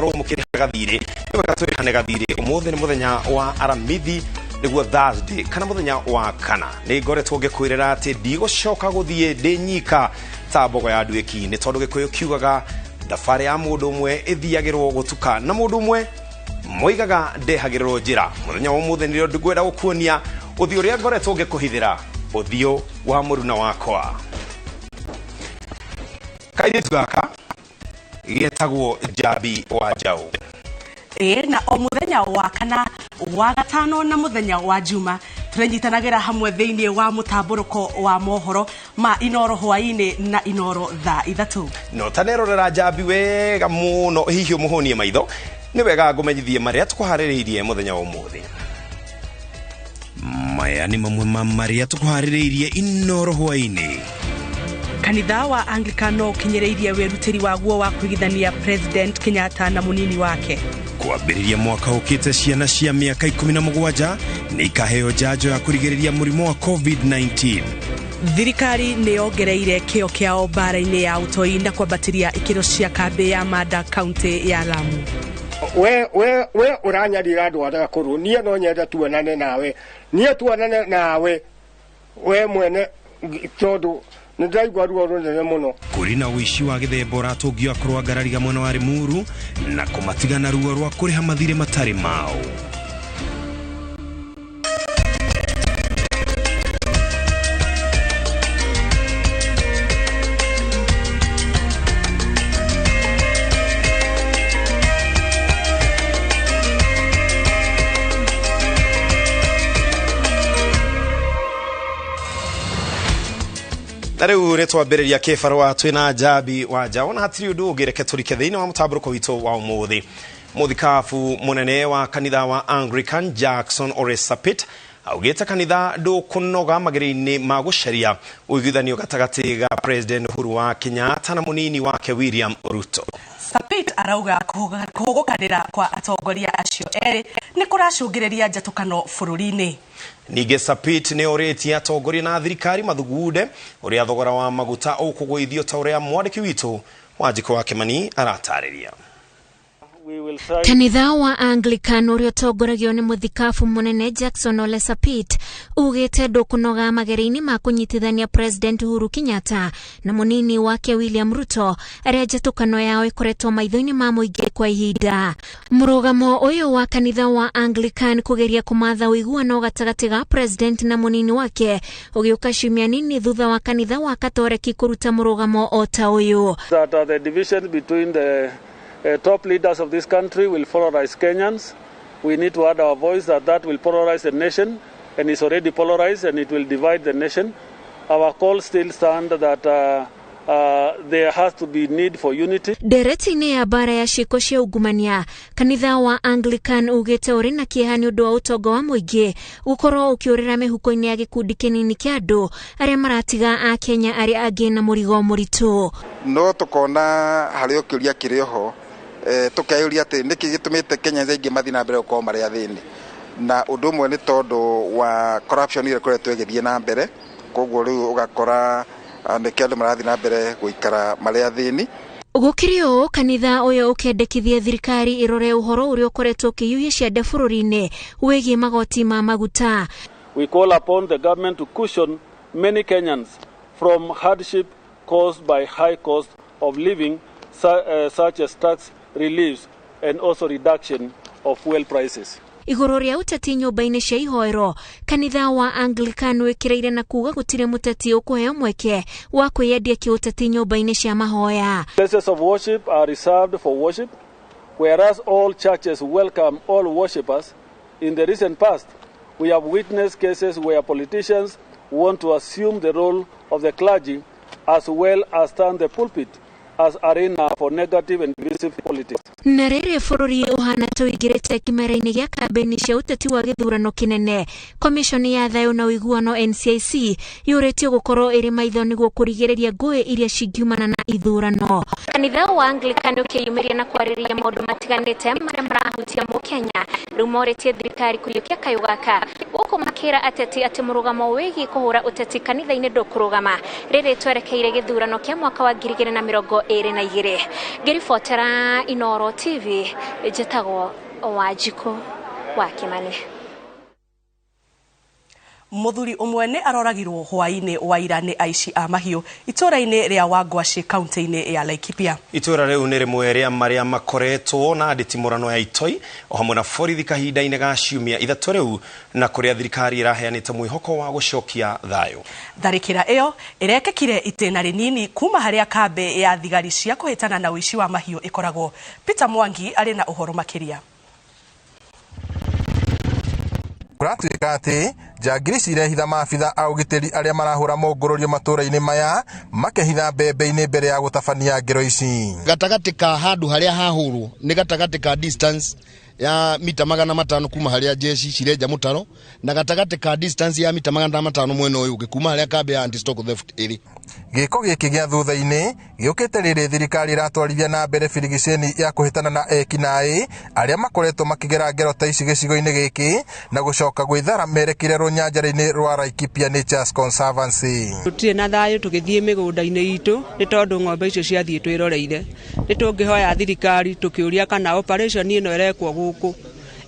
Gũkorwo mũkĩrĩhaga thirĩ nĩ wega tũrĩhane gathirĩ. Ũmũthĩ nĩ mũthenya wa Aramithi, nĩguo Thursday kana mũthenya wa kana. Nĩ ngoretwo ngĩkwĩrĩra atĩ ndigũcoka gũthiĩ ndĩ nyika ta mbogo ya nduĩki, nĩ tondũ Gĩkũyũ kiugaga thabarĩ ya mũndũ ũmwe ĩthiagĩrwo gũtuka na mũndũ ũmwe moigaga ndehagĩrĩrwo njĩra. Mũthenya wa ũmũthĩ nĩrĩo ngwenda gũkuonia ũthiũ ũrĩa ngoretwo ngĩkũhithĩra, ũthiũ wa mũruna wakwa. Kairĩtu gaka getagwo Njambi wa Njaũ. Ĩĩ, na o mũthenya wa kana, wa gatano na mũthenya wa juma tũrĩnyitanagĩra hamwe thĩinĩ wa mũtambũrũko wa mohoro ma Inoro hwaĩ-inĩ na Inoro thaa 3. No tanerorera Njambi wega mũno, hihi ũmũhũnie maitho. Nĩ wega ngũmenyithie marĩa tũkũharĩrĩirie mũthenya wa ũmũthĩ. Maya nĩ mamwe ma marĩa tũkũharĩrĩirie Inoro hwaĩ-inĩ. Kanitha wa Anglican no ũkinyĩrĩirie wĩrutĩri waguo wa kũigithania President Kenyatta na mũnini wake. Kwambĩrĩria mwaka ũkĩte, ciana cia mĩaka 17 nĩ ikaheo njanjo ya kũrigĩrĩria mũrimũ wa COVID-19. Thirikari nĩ yongereire kĩo kĩao mbara-inĩ ya ũtoi na kwambatĩria ikĩro cia kambĩ ya Manda, kaunti ya Lamu. We ũranyarira andũ arĩa akũrũ. Niĩ no nyende tuonane nawe, niĩ tuonane nawe we mwene, tondũ nĩ ndĩraigua ruo rũnene mũno. Kũrĩ na ũici wa gĩthemba ũratũngio akũrũ a ngarariga mwena wa Limuru na kũmatigana ruo rwa kũrĩha mathirĩ matarĩ mao. Na rĩu nĩ twambĩrĩria kĩbarũa twĩna Njambi wa Njaũ, na hatirĩ ũndũ ũngĩ, reke tũrike thĩinĩ wa mũtambũrũko witũ wa ũmũthĩ. Mũthikabu mũnene wa kanitha wa Anglican Jackson Ole Sapit augĩte kanitha ndũkũnoga magerio-inĩ ma gũcaria ũiguithanio gatagatĩ ga President Uhuru wa Kenyatta na mũnini wake William Ruto. Sapit arauga kũhũgũkanĩra kwa atongoria acio erĩ nĩ kũracũngĩrĩria njatũkano bũrũri-inĩ. Ningĩ Sapit nĩ orĩtie atongoria na thirikari mathugunde ũrĩa thogora wa maguta ũkũgũithio, ta ũrĩa mwandĩki witũ Wanjikũ wa Kĩmani aratarĩria. Kanitha wa Anglican ũrĩa ũtongoragio nĩ mũthikabu mũnene Jackson Ole Sapit ugĩte ndũkũnoga magerio-inĩ ma kũnyitithania President Uhuru Kenyatta na mũnini wake William Ruto, arĩa njatũkano yao ĩkoretwo maitho-inĩ ma mũingĩ kwa ihinda. Mũrũgamo ũyũ wa kanitha wa Anglican kũgeria kũmatha ũiguano gatagatĩ ga President na mũnini wake ũgĩũka ciumia nini thutha wa kanitha wa Katoreki kũruta mũrũgamo o ta ũyũ. That the division between the top leaders of this country will polarize Kenyans. We need to add our voice that that will polarize the nation, and it's already polarized, and it will divide the nation. Our call still stands that there has to be need for unity. Ndereti-inĩ ya mbara ya ciĩko cia ungumania, kanitha wa Anglican ugĩte ũrĩ na kĩeha nĩ ũndũ wa ũtonga wa mũingĩ gũkorwo ũkĩũrĩra mĩhuko-inĩ ya gĩkundi kĩnini kĩa andũ arĩa maratiga a Kenya arĩa angĩ na mũrigo mũritũ. No tũkona harĩ o kĩũria kĩrĩ oho, tũkeyũria atĩ nĩkĩ gĩtũmĩte Kenyans aingĩ mathiĩ na mbere gũkorwo marĩ athĩni, na ũndũ ũmwe nĩ tondũ wa corruption ĩrĩa ĩkoretwo ĩgĩthiĩ na mbere. Koguo rĩu ũgakora nĩkĩo andũ marathiĩ na mbere gũikara marĩ athĩni. Gũkĩrĩ ũũ, kanitha ũyũ ũkĩendekithia thirikari ĩrore ũhoro ũrĩa ũkoretwo ũkĩhiũhia ciande bũrũri-inĩ wĩgiĩ magoti ma maguta. We call upon the government to cushion many Kenyans from hardship caused by high cost of living, such as tax reliefs and also reduction of fuel prices. Igũrũ rĩa ũteti nyũmba-inĩ cia ihoero, kanitha wa Anglican wĩkĩrĩire na kuga gũtirĩ mũteti ũkũheo mweke wa kwĩyendia kĩũteti nyũmba-inĩ cia mahoya. Places of worship are reserved for worship, whereas all churches welcome all worshippers. In the recent past, we have witnessed cases where politicians want to assume the role of the clergy as well as turn the pulpit as arena for negative and divisive politics. Na rĩrĩ bũrũri ũhana ta ũingĩrĩte kĩmera-inĩ gĩa kambĩini cia ũteti wa gĩthurano kĩnene, Commission ya Thayũ na Ũiguano NCIC yũrĩtio gũkorwo ĩrĩ maitho nĩguo kũrigĩrĩria ngũĩ iria cingiumana na ithurano. Kanitha wa Anglican ũkĩyumĩria na kwarĩrĩria maũndũ matiganĩte marĩa marahutia mũkenya, rĩu morĩtie thirikari kũiyũkia kayũ gaka gũkũ makĩra ateti atĩ mũrũgamo wĩgiĩ kũhũra ũteti kanitha-inĩ ndũkũrũgama rĩrĩ twerekeire gĩthurano kĩa mwaka wa 2022. 22. Ngĩribotera Inooro TV njĩtagwo Wanjikũ wa Kimani. Muthuri umwe nĩ aroragirwo hwaĩ-inĩ wa ira nĩ aici a mahiũ itũũra-inĩ rĩa Wangwaci kaunti-inĩ ya Laikipia. Itũũra rĩu nĩ rĩmwe rĩa marĩa makoretwo na nditimũrano ya itoi o hamwe na borithi kahinda-inĩ ga ciumia ithatũ rĩu, na kũrĩa thirikari ĩraheanĩte mwĩhoko wa gũcokia thayũ. Tharĩkĩra ĩyo ĩrekĩkire itĩna rĩnini kuma harĩa kambĩ ya thigari cia kũhĩtana na ũici wa mahiũ ĩkoragwo. Peter Mwangi arĩ na ũhoro makĩria. Kũratuĩka atĩ njangiri cirehitha maabitha a ũgitĩri arĩa marahũra mũngũrũrio matũũra-inĩ maya makehitha mbembe-inĩ mbere ya gũtabania ngero ici. Gatagatĩ ka handũ harĩa hahũrwo nĩ gatagatĩ ka distance ya mita 500 kuma harĩa jeshi cirenja mũtaro, na gatagatĩ ka distance ya mita 500 mwena ũyũ ũngĩ kuma harĩa kambĩ ya anti-stock theft ĩrĩ. Gĩko gĩkĩ gĩa thutha-inĩ gĩũkĩte rĩrĩ thirikari ĩratwarithia na mbere birigiceni ya kũhĩtana na ekinaĩ arĩa makoretwo makĩgera ngero ta ici gĩcigo-inĩ gĩkĩ na gũcoka gwĩthara merekeire rũnyanjara-inĩ rwa Laikipia Nature's Conservancy. Tũtirĩ na thayũ tũgĩthiĩ mĩgũnda-inĩ itũ nĩ tondũ ng'ombe icio ciathiĩ twĩroreire. Nĩ tũngĩhoya thirikari tũkĩũria kana operation ĩno ĩrekwo gũkũ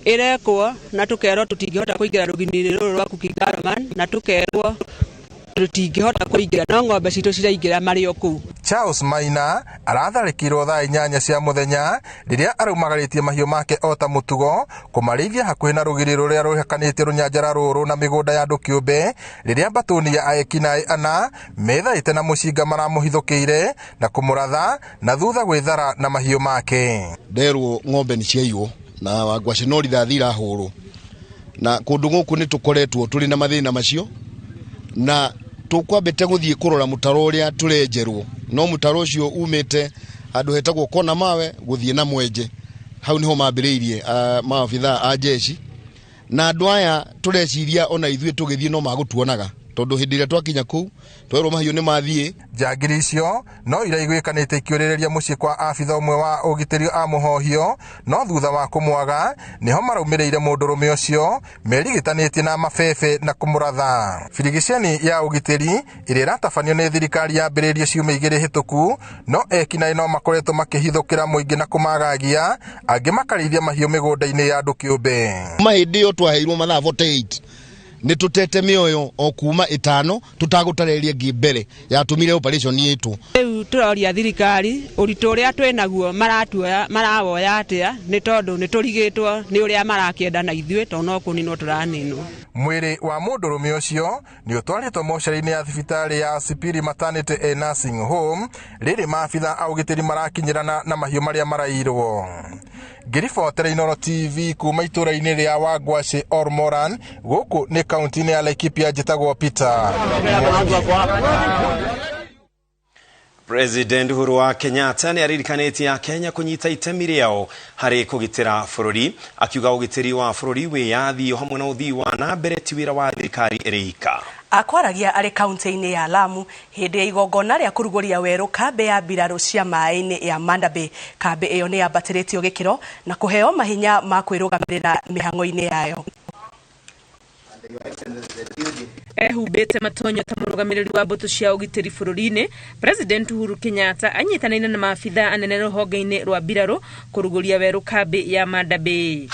ĩrekwo, na tũkerwo tũtingĩhota kũingĩra rũgiri-inĩ rũrũ rwa Kukigaraman, na tũkerwo tũtingĩhota kũingĩra, no ng'ombe citũ ciraingĩra marĩ o kũu. Charles Maina aratharĩkĩirwo thaa 8 cia mũthenya rĩrĩa araumagarĩtie mahiũ make o ta mũtugo kũmarĩithia hakuhĩ na rũgiri rũrĩa rũhakanĩtie rũnyanjara rũrũ na mĩgũnda ya andũ kĩũmbe, rĩrĩa mbatũni ya ekinaĩ ana methaĩte na mũcinga maramũhithũkĩire na kũmũratha na thutha gwĩthara na mahiũ make. Nderwo ng'ombe nĩ ciaiywo na Wangwaci no rithathi irahũrwo, na kũndũ gũkũ nĩ tũkoretwo tũrĩ na mathĩna macio, na tũkwambĩte gũthiĩ kũrora mũtaro ũrĩa tũrenjerwo, no mũtaro ũcio umĩte handũ hetagwo kona mawe gũthiĩ na mwenje, hau nĩho mambĩrĩirie maabithaa a jeshi, na andũ aya tũreciria ona ithuĩ tũgĩthiĩ no magũtuonaga tondũ hĩndĩ ĩrĩa twakinya kũu twerwo mahiũ nĩ mathiĩ. Njangiri icio no iraiguĩkanĩte ikĩũrĩrĩria mũciĩ kwa abitha ũmwe wa ũgitĩri a mũhohio, no thutha wa kũmwaga nĩho maraumĩrĩire mũndũrũme ũcio merigĩtanĩtie na mabebe na kũmũratha. Birigiceni ya ũgitĩri ĩrĩa ĩratabanio nĩ thirikari yambĩrĩirie ciumia 2 hĩtũku, no ekinaĩ no makoretwo makĩhithũkĩra mũingĩ na kũmagagia, angĩ makarĩithia mahiũ mĩgũnda-inĩ ya andũ kĩũmbe. Kuma hĩndĩ ĩyo twaheirwo mathaa 48 nĩ tũtete mĩoyo o kuma 5 tũtagũtarĩria ngĩ mbere yatũmire operation ĩtwo. Rĩu tũroria thirikari ũritũ ũrĩa twĩnaguo maratuoya marawoya atĩa, nĩ tondũ nĩ tũrigĩtwo nĩ ũrĩa marakĩenda na ithuĩ tondũ no kũninwo tũraninwo. Mwĩrĩ wa mũndũrũme ũcio nĩ ũtwarĩtwo mocarĩ-inĩ ya thibitarĩ ya Sipiri Maternity and Nursing Home rĩrĩ maabitha a ũgitĩri marakinyĩrana na mahiũ marĩa marairwo. Ngĩribotera Inooro TV kuma itũũra-inĩ rĩa Wangwaci Ormoran gũkũ nĩ kaunti-inĩ ya Laikipia, njĩtagwo Peter. President Uhuru wa Kenyatta nĩ aririkanĩtie Akenya kũnyita itemi rĩao harĩ kũgitĩra bũrũri, akiuga ũgitĩri wa bũrũri, wĩyathi o hamwe na ũthii wa na mbere ti wĩra wa thirikari ĩrĩ ika. Akwaragia arĩ kaunti-inĩ ya Lamu hĩndĩ ya igongona rĩa kũrugũria werũ kambĩ ya mbirarũ cia maĩ-inĩ ya Manda Bay. Kambĩ ĩyo nĩ yambatĩrĩtio gĩkĩro na kũheo mahinya ma kwĩrũgamĩrĩra mĩhang'o-inĩ yayo. Ehumbĩte matonyo ta mũrũgamĩrĩri wa mbũtũ cia ũgitĩri bũrũri-inĩ, President Uhuru Kenyatta anyitanĩire na maabithaa anene rũhonge-inĩ rwa mbirarũ kũrugũria werũ kambĩ ya Manda Bay.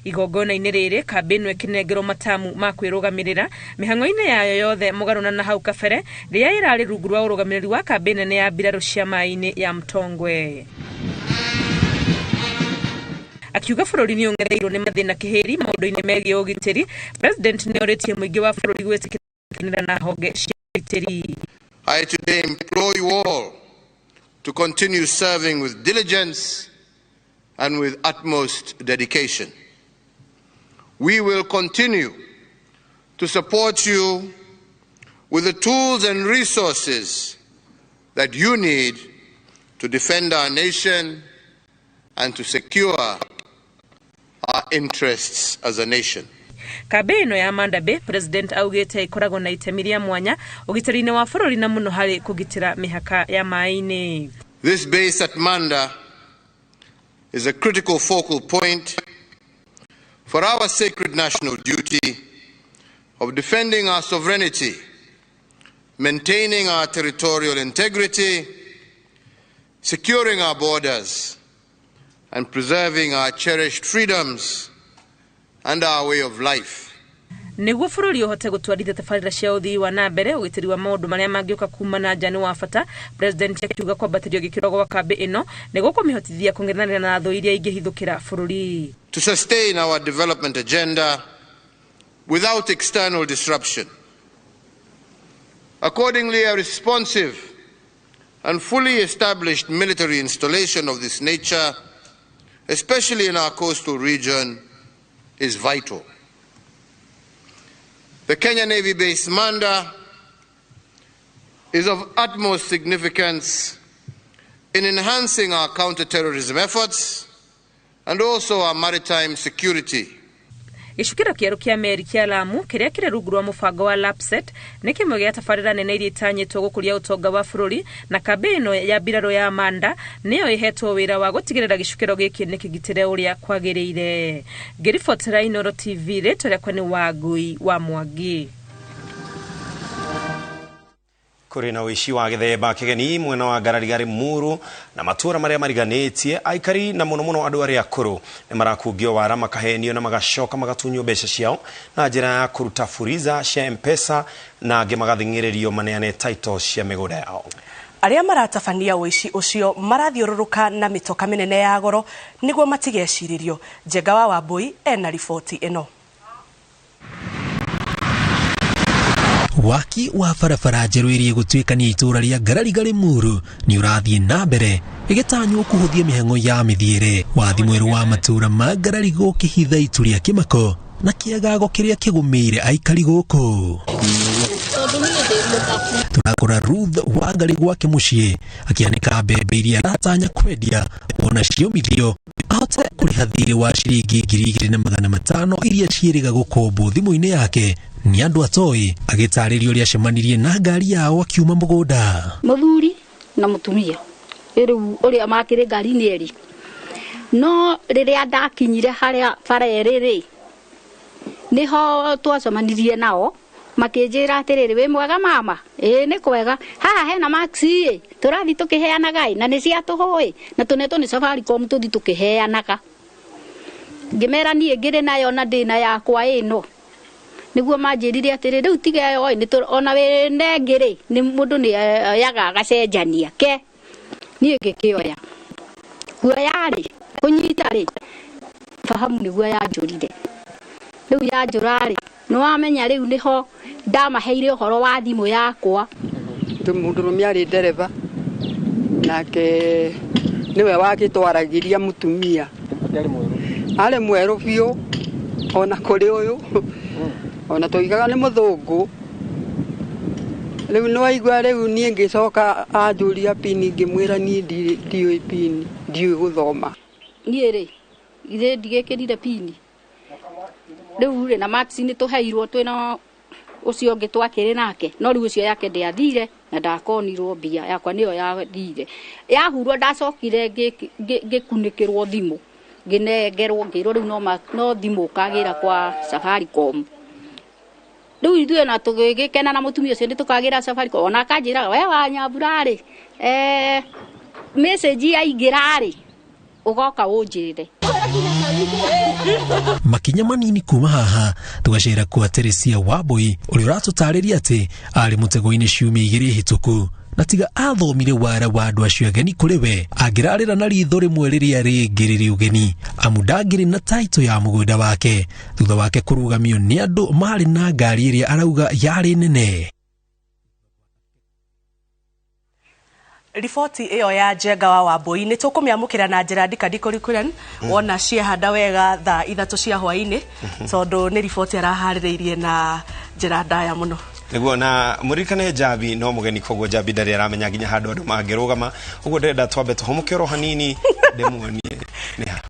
Igongona-inĩ rĩrĩ kambĩ ĩno ĩkĩnengerwo matamu ma kwĩrũgamĩrĩra mĩhang'o-inĩ yayo yothe mũgarũna na hau kabere rĩrĩa ĩrarĩ rungu rwa ũrũgamĩrĩri wa kambĩ nene ya mbirarũ cia maĩ-inĩ ya Mtongwe. Akiuga bũrũri nĩ ũng'etheirwo nĩ mathĩna kĩhĩri maũndũ-inĩ megiĩ ũgitĩri, President nĩ orĩtie mũingĩ wa bũrũri gwĩtĩkĩranĩra na honge cia ũgitĩri. I today implore you all to continue serving with diligence and with utmost dedication. We will continue to support you with the tools and resources that you need to defend our nation and to secure our interests as a nation. Kambĩ ĩno ya Manda Bay, President augĩte ĩkoragwo na itemi rĩa mwanya ũgitĩri-inĩ wa bũrũri na mũno harĩ kũgitĩra mĩhaka ya maĩ-inĩ. This base at Manda is a critical focal point for our sacred national duty of defending our sovereignty maintaining our territorial integrity, securing our borders, and preserving our cherished freedoms and our way of life. Nĩguo bũrũri ũhote gũtwarithia tabarĩra cia ũthii wa na mbere, ũgitĩri wa maũndũ marĩa mangĩũka kuma na nja nĩ wa bata. President akiuga kwambatĩrio gĩkĩro gwa kambĩ ĩno nĩguo kũmĩhotithia kũng'ethanĩra na thũ iria ingĩhithũkĩra bũrũri. To sustain our development agenda without external disruption. Accordingly, a responsive and fully established military installation of this nature, especially in our coastal region, is vital. The Kenya Navy Base Manda is of utmost significance in enhancing our counter-terrorism efforts and also our maritime security. Gĩcukĩro kĩerũ kĩa meri kĩa Lamu kĩrĩa kĩrĩ rungu rwa mũbango wa LAPSSET nĩ kĩmwe gĩa tabarĩra nene iria itanyĩtwo gũkũria ũtonga wa bũrũri, na kambĩ ĩno ya mbirarũ ya Manda nĩyo ĩhetwo wĩra wa gũtigĩrĩra gĩcukĩro gĩkĩ nĩ kĩgitĩre ũrĩa kwagĩrĩire. Ngĩribotera Inooro TV, rĩtwa rĩakwa nĩ Wangui wa Mwangi. Kũrĩ na ũici wa gĩthemba kĩgeni mwena wa Ngarariga Limuru na matũra marĩa mariganĩtie. Aikari na mũno mũno andũ arĩa akũrũ nĩ marakungio wara, makahenio na magacoka magatunywo mbeca ciao na njĩra ya kũruta furiza cia M-Pesa, na angĩ magathing'ĩrĩrio maneane title cia mĩgũnda yao. Arĩa maratabania ũici ũcio marathiũrũrũka na mĩtoka mĩnene ya goro nĩguo matigecirĩrio. Njenga wa Wambui ena riboti ĩno. Waki wa barabara njerũ ĩrĩa ĩgũtuĩkania itũũra rĩa Ngarariga Limuru nĩ ũrathiĩ na mbere, ĩgĩtanywo kũhũthia mĩhang'o ya mĩthiĩre. Wathi mwerũ wa matũũra ma Ngarariga ũkĩhitha itu rĩa kĩmako na kĩagago kĩrĩa kĩgũmĩire aikari gũkũ. Tũrakora Ruth Wangari gwake mũciĩ akĩanĩka mbembe iria aratanya kwendia wona ciomithio ahote kũrĩha thirĩ wa ciringi 2500 iria ciĩrĩga gũkombwo thimũ-inĩ yake nĩ andũ atoĩ. Agĩtarĩrio ũrĩa acemanirie na ngari yao akiuma mũgũnda. Mũthuri na mũtumia rĩu ũrĩa makĩrĩ ngari-inĩ ĩrĩ, no rĩrĩa ndakinyire harĩa bara ĩrĩ rĩ, nĩho twacemanirie nao makĩnjĩra atĩrĩrĩ, wĩ mwega mama? Ĩĩ nĩ kwega. Haha hena maxi ĩ, tũrathiĩ tũkĩheanaga ĩ, na nĩ cia tũhũ ĩ, na tũnetwo nĩ Safaricom tũthiĩ tũkĩheanaga. Ngĩmera niĩ ngĩrĩ nayo na ndĩna yakwa ĩno. Nĩguo manjĩrire atĩrĩ, rĩu tiga ĩyo ĩ, ona wĩna ĩngĩ rĩ, nĩ mũndũ nĩ oyaga agacenjania ke. Niĩ ngĩkĩoya. Kuoya rĩ, kũnyita rĩ, fahamu nĩguo yanjũrire. Rĩu yanjũra rĩ, nĩwamenya rĩu nĩho ndamaheire ũhoro wa thimũ yakwa. Mũndũrũme arĩ ndereba, nake nĩwe wagĩtwaragĩria mũtumia. Arĩ mwerũ biũ ona kũrĩ ũyũ, ona tũigaga nĩ mũthũngũ. Rĩu nĩwaigua rĩu niĩ ngĩcoka anjũria pini, ngĩmwĩra niĩ ndiũĩ pini, ndiũĩ gũthoma. Niĩ rĩ, githĩ ndigĩkĩrire pini? Rĩu rĩ, na maxi nĩ tũheirwo twĩna ũcio ũngĩ twakĩrĩ nake, no rĩu ũcio yake ndĩathire na ndakonirwo mbia yakwa nĩyo yathire. Yahurwo ndacokire ngĩkunĩkĩrwo thimũ, ngĩnengerwo ngĩrwo rĩu no thimũ ũkagĩra kwa Safaricom. Rĩu ithuĩ na tũgĩgĩkena na mũtumia ũcio nĩ tũkagĩra Safaricom, ona akanjĩraga we wa Nyambura rĩ, message yaingĩra rĩ, ũgoka ũnjĩre. Makinya manini kuma haha tũgacera kwa Teresia Wambui ũrĩa ũratũtarĩria atĩ arĩ mũtego-inĩ ciumia igĩrĩ hĩtũku, na tiga athomire wara wa andũ acio ageni kũrĩ we angĩrarĩra na ritho rĩmwe rĩrĩa rĩngĩ rĩrĩ ũgeni, amu ndangĩrĩ na taito ya mũgũnda wake thutha wake kũrũgamio nĩ andũ marĩ na ngari ĩrĩa arauga yarĩ nene. Riboti ĩyo ya Njenga wa Wambui nĩ tũkũmĩamũkĩra na njĩra ndikandikũ Rikuren, wona ciehanda wega thaa 3 cia hwaĩ-inĩ, tondũ nĩ riboti araharĩrĩirie na njĩra ndaya mũno. Nĩguo, na mũririkane Njambi no mũgeni, koguo Njambi ndarĩ aramenya nginya handũ andũ mangĩrũgama, ũguo ndĩrenda twambe tũhũmũke oro hanini ndĩmuonie nĩ ha.